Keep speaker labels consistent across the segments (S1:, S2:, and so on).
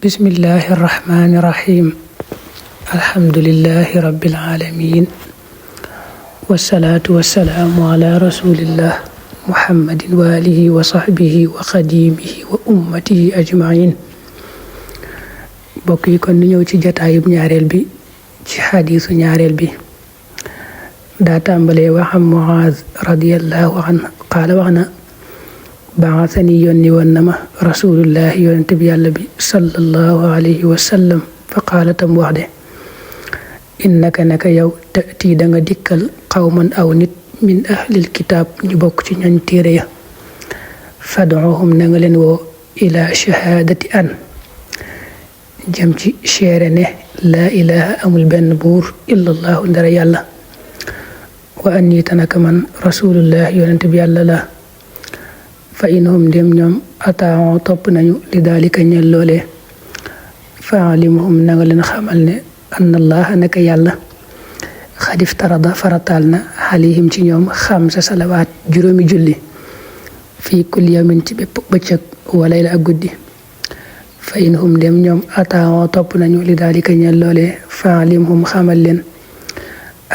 S1: bismillahi irrahmani irrahim alhamdulillahi rabbil alamin wasalaatu wasalaamu ala rasulillah muhammadin wa alihi wa sahbihi wa xadimihi wa ummatihi ajmain bokk yi kon ni ñëw ci jataayub ñaareel bi ci xadiisu ñaareel bi daa tàmbalee waxam Muaaz radiyallahu anhu qaala wax na baasani yónni woon na ma rasulullahi yonente bi yàlla bi sallallahu alayhi wa sallam fa qaala tam wax de innaka naka yow tati da nga dikkal qawman aw nit min ahlil kitaab ñu bokk ci ñooñ téere ya fad'uhum na nga leen woo ila shahaadati an jëm ci seere ne laa ilaha amul benn buur illallahu ndara yàlla wa anni tanaka man rasulullahi yonente bi yàlla la fa inhum dem ñoom ataaw topp nañu li daalika ñel loolee fa alimuhum na nga leen xamal ne anna allaha naka yàlla xad iftarada farataal na xalihim ci ñoom 5 salawaat juróomi julli fii kulli yawmin ci bépp bëccëg wa layla ak guddi fa inhum dem ñoom ataaw topp nañu li daalika ñel loolee fa alimuhum xamal leen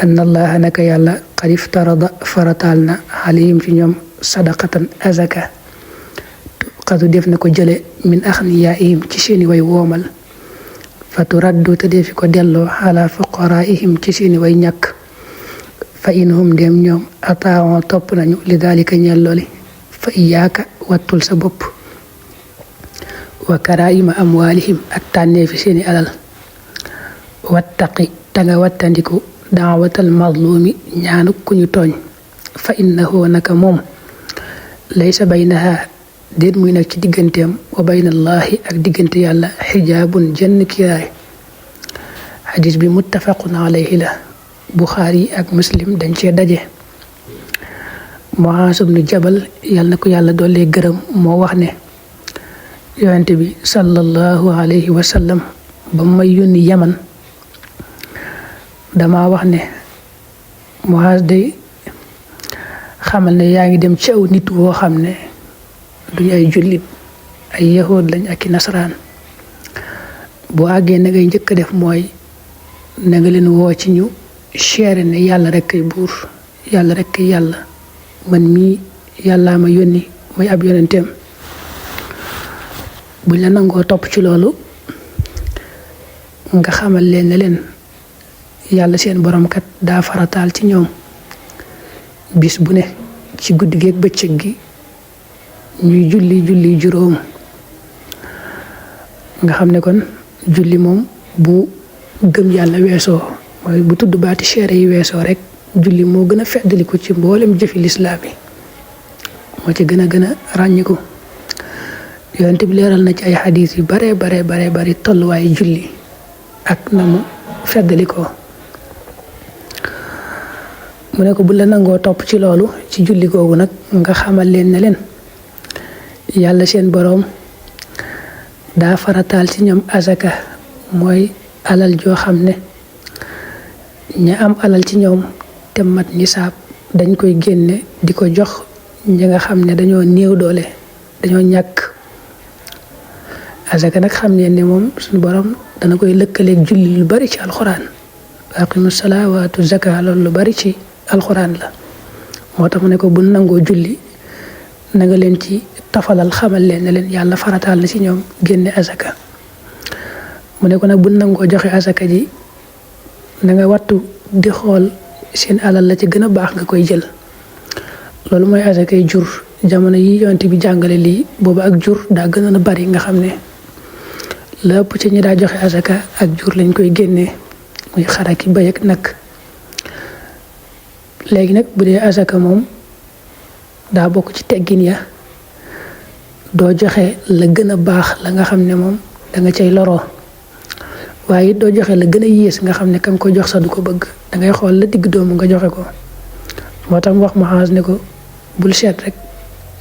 S1: anna allaha naka yàlla xad iftarada farataal na xalihim ci ñoom sadaqatan azaka xatu def na ko jële min axniyaihim ci seeni way woomal fa turaddu te defi ko delloo ala fuqaraihim ci seeni way ñàkk fa inhum dem ñoom ataawo topp nañu li daalika ñeel looli fa iyaaka wattul sa bopp wa karaima amwaalihim ak tànneefi seeni alal wattaqi ta nga wattandiku daawatal mazlumi ñaanu ku ñu tooñ fa innahu naka moom laysa baynaha déet muy nag ci digganteem wa baynallahi ak diggante yàlla xijaabun jenn kiiraay xadis bi muttafaqun alayhi la buxaari ak muslim dañ cee daje Muaaz ibnu Jabal yàlla na ko yàlla doole gërëm moo wax ne yonente bi sallallahu alayhi wa sallam ba may yónni yaman dama wax ne Muaaz day xamal ne yaa ngi dem ci aw nit woo xam ne duñu ay jullit ay yahood lañ ak i nasaraan boo àggee na ngay njëkk a def mooy na nga leen woo ci ñu seere ne yàlla rek kay buur yàlla rek kay yàlla man mii yàllaa ma yónni mooy ab yonenteem buñ la nangoo topp ci loolu nga xamal leen ne leen yàlla seen borom kat daa farataal ci ñoom bis bu ne ci guddi gi ak bëccëg gi ñuy julli juróom nga xam ne kon julli moom bu gëm yàlla weesoo mooy bu tudd baati seere yi weesoo rek julli moo gën a feddaliku ci mboolem jëfi lislaam yi moo ci gën a ràññiku yonent bi leeral na ci ay xadiis yu bare tolluwaayu julli ak na mu feddalikoo mu ne ko bu la nangoo topp ci loolu ci julli googu nag nga xamal leen ne leen yàlla seen boroom daa farataal ci ñoom azaka mooy alal joo xam ne ña am alal ci ñoom te mat nisaab dañ koy génne di ko jox ñi nga xam ne dañoo néew doole dañoo ñàkk azaka nag xam ne moom suñu boroom dana koy lëkkaleeg julli lu bari ci alxuraan aqimu salaa wa atu zaka loolu lu bari ci alxuraan la moo tax mu ne ko bu nangoo julli na nga leen ci tafalal xamal leen ne leen yàlla farataal na ci ñoom génne azaka mu ne ko nag bu nangoo joxe azaka ji na nga wattu di xool seen alal la ci gën a baax nga koy jël loolu mooy azakay jur jamono yi yonent bi jàngale lii boobu ak jur daa gën a bari nga xam ne la ëpp ci ñi daa joxe azaka ak jur lañ koy génnee muy xaraki bëy ak nag léegi nag bu dee azaka moom daa bokk ci teggin ya doo joxe la gën a baax la nga xam ne moom danga cay loroo waaye doo joxe la gën a yées nga xam ne kam ko jox sa du ko bëgg dangay xool la digg doomu nga joxe ko moo tax mu wax Muaaz ne ko bul seet rek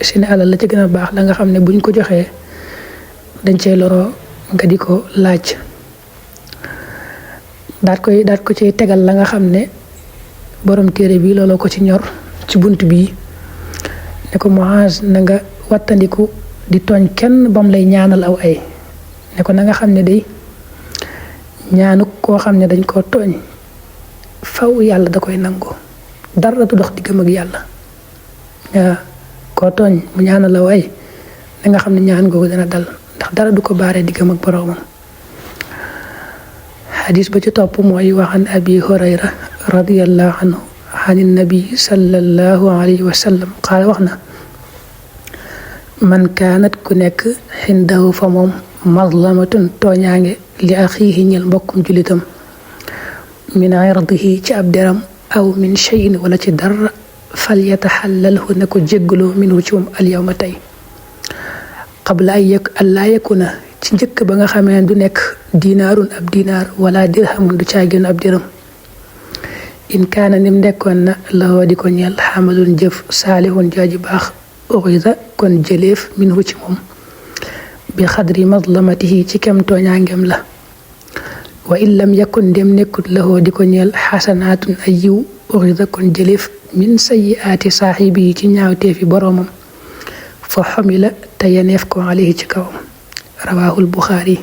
S1: seen alal la ci gën a baax la nga xam ne buñ ko joxee dañ cay loroo nga di ko laaj daat ko ci tegal la nga xam ne borom téere bi looloo ko ci ñor ci bunt bii ne ko Muaaz na nga wattandiku di tooñ kenn bam lay ñaanal aw ay ne ko na nga xam ne day ñaanu koo xam ne dañ koo tooñ faw yàlla da koy nangu dara du dox diggam ak yàlla waaw koo tooñ mu ñaanal la waay na nga xam ne ñaan googu dana dal ndax dara du ko baaree diggam ak boroomam. xadis ba ci topp mooy waxan abi hurayra radiyallahu anhu an nabi sallallahu alayhi wa sallam qaala wax na man kaanat ku nekk xindahu fa moom mazlamatun tooñaange li axiihi ñel mbokkum julitam min irdihi ci ab deram aw min cheyin wala ci dara fal yataxallalhu ne ko jéggaloo minhu ci moom alyawma tey qabla an laa yakuna ci njëkk ba nga xamee du nekk dinaarun ab dinaar wala dirhamun du caagin ab dirham in kaana nim nekkoon na lawoo di ko ñeel xamalun jëf saalihun jaaji baax uxida kon jëleef minhu ci moom bi xadri mazlamatihi ci kem tooñaangem la wa in lam yakun dem nekkut lawoo di ko ñeel xasanaatun ay yiw uxida kon jëleef min sayyiaati saaxibi ci ñaawteefi boroomam fa xamila te yeneef ko alayhi ci kawam rawaahul buxaari.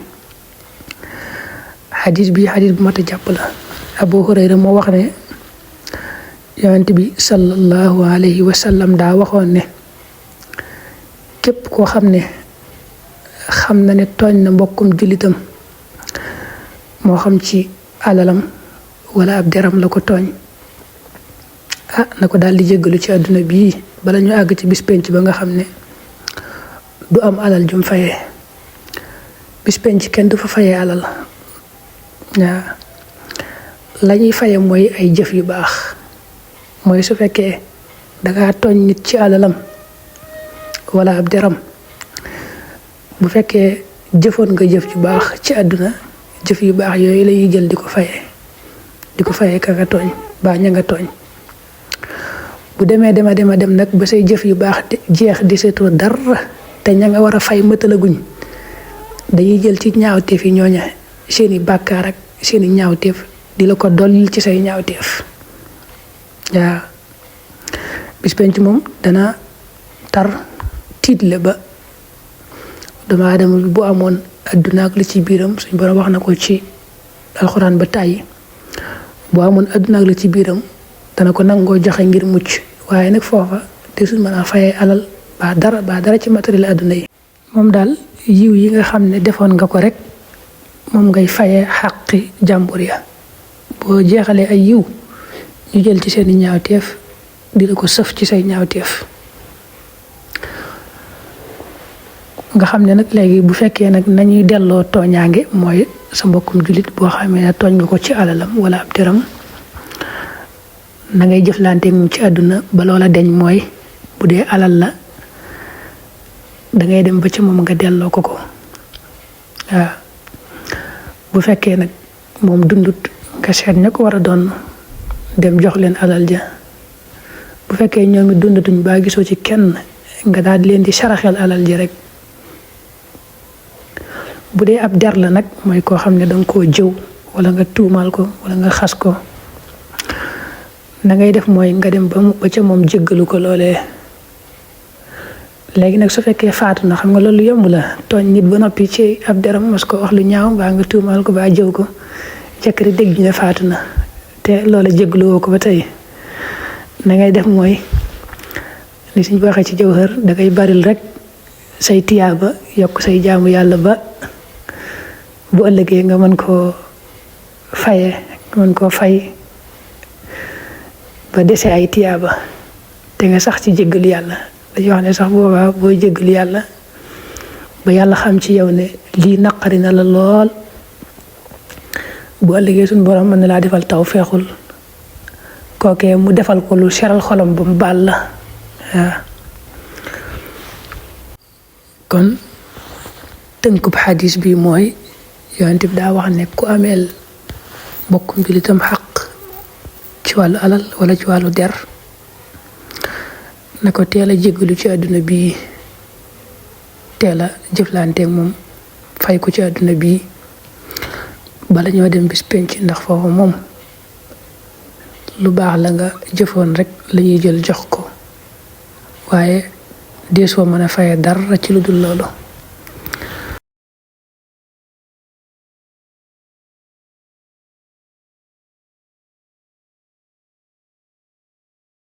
S1: xadis bi xadis bu mat a jàpp la. abu hurayra moo wax ne yonent bi sallallahu alayhi wa sallam daa waxoon ne képp koo xam ne xam na ne tooñ na mbokkum jullitam moo xam ci alalam wala ab deram la ko tooñ na ko daal di jéggalu ci àdduna bii bala ñu àgg ci bis penc ba nga xam ne du am alal jum fayee bis penc kenn du fa fayee alal waaw la ñuy faye mooy ay jëf yu baax mooy su fekkee dangaa tooñ nit ci alalam wala ab deram bu fekkee jëfoon nga jëf yu baax ci àdduna jëf yu baax yooyu la ñuy jël di ko fayee ka nga tooñ baa ña nga tooñ bu demee dem nag ba say jëf yu baax jeex di seetoo dara te ña nga war a fay mëtalaguñ dañuy jël ci ñaawteef yi ñooña seeni bàkkaar ak seeni ñaawteef di la ko dollil ci say ñaawteef waaw bis penc moom dana tar tiitle ba doomu aadama bi bu amoon adduna ak li ci biiram suñ borom wax na ko ci alxuraan ba tàyyi bu amoon adduna ak li ci biiram dana ko nangoo joxe ngir mucc waaye nag foofa te suñ mën a fayee alal ba dara ci matériel adduna yi moom daal yiw yi nga xam ne defoon nga ko rek moom ngay fayee xaqi jàmbur ya boo jeexalee ay yiw ñu jël ci seeni ñaawteef di la ko sëf ci say ñaawteef nga xam ne nag léegi bu fekkee nag nañuy delloo tooñaange mooy sa mbokkum jullit boo xamee ne tooñ nga ko ci alalam wala ab deram na ngay jëflante moom ci àdduna ba loola deñ mooy bu dee alal la dangay dem ba ci moom nga delloo ko waaw bu fekkee nag moom dundut nga seet ña ko war a doon dem jox leen alal ja bu fekkee ñoom it dundatuñ baa gisoo ci kenn nga daal di leen di saraxel alal ji rek bu dee ab der la nag mooy koo xam ne danga koo jëw wala nga tuumaal ko wala nga xas ko na ngay def mooy nga dem ba ca moom jéggalu ko loolee léegi nag su fekkee faatu na xam nga loolu yomb la tooñ nit ba noppi ci ab deram mos ko wax lu ñaaw baa nga tuumaal ko baa jëw ko jëkkëri dégg ñu ne faatu na te loola jéggaluwoo ko ba tey na ngay def mooy li suñ waxee ci jawhar da ngay baril rek say tiyaaba yokk say jaamu yàlla ba bu ëllëgee nga mën koo fay ba dese ay tiyaaba te nga sax ci jéggalu yàlla dañuy wax ne sax boobaa booy jéggalu yàlla ba yàlla xam ci yow ne lii naqari na la lool bu ëllëgee suñu borom mën na laa defal taw feexul kookee mu defal ko lu seral xolam ba mu baal la waaw kon tënkub xadis bi mooy yonent bi daa wax ne ku ameel mbokkum jullitam xaq ci wàllu alal wala ci wàllu der na ko teel a jéggalu ci àdduna bii teel a jëflanteeg moom fay ko ci àdduna bii bala ñoo dem bis penc ndax foofu moom lu baax la nga jëfoon rek lañuy jël jox ko waaye deesoo mën a faye dara ci lu dul loolu